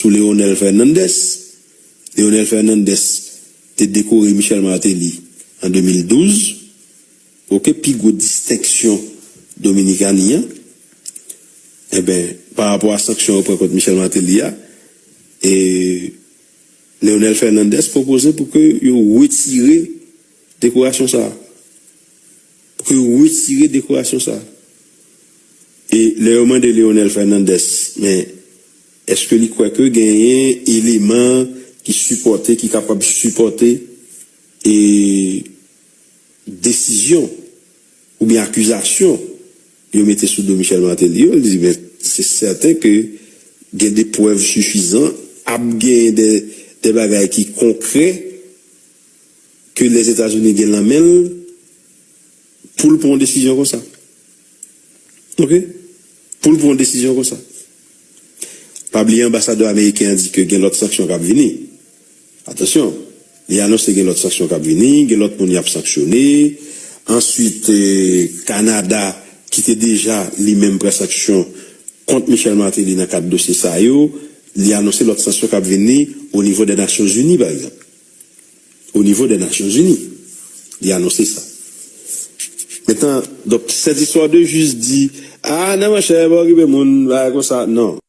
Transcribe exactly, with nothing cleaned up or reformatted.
sou Leonel Fernandez. Leonel Fernandez te dekore Michel Martelly an de mil douz. Oke, pi gwo distenksyon Dominikani an. Enben, pa rapò a sanksyon yo pran kont Michel Martelly a, e Leonel Fernandez pwopoze pou ke yo retire dekorasyon sa a. Pou ke yo retire dekorasyon sa a. E lè yo mande Leonel Fernandez, men èske li kwè ke genyen eleman ki sipòte, ki kapab sipòte e desizyon oubyen akizasyon yo mete sou do Michel Martelly yo, li di, men se sèten ke gen de prèv sifizan, ap genyen de, de bagay ki konkrè ke Lèzetazini gen nan men l pou l pran yon desizyon konsa. Oke? Pou l pran yon desizyon konsa. Pa bliye anbasadè ameriken an di ke gen lòt sanksyon k ap vini. Atansyon, li anonse gen lòt sanksyon k ap vini, gen lòt moun y ap sanksyone. Answit, eh, Kanada, ki te deja li menm pran sanksyon kont Michel Martelly nan kad dosye sa yo, li anonse lòt sanksyon k ap vini o nivo dè Nasyonzini, pa egzanp. O nivo dè Nasyonzini, li anonse sa. Mentnan, donk, sèt istwa de jis di, a, nan, monchè, pa okipe moun, bagay konsa, non.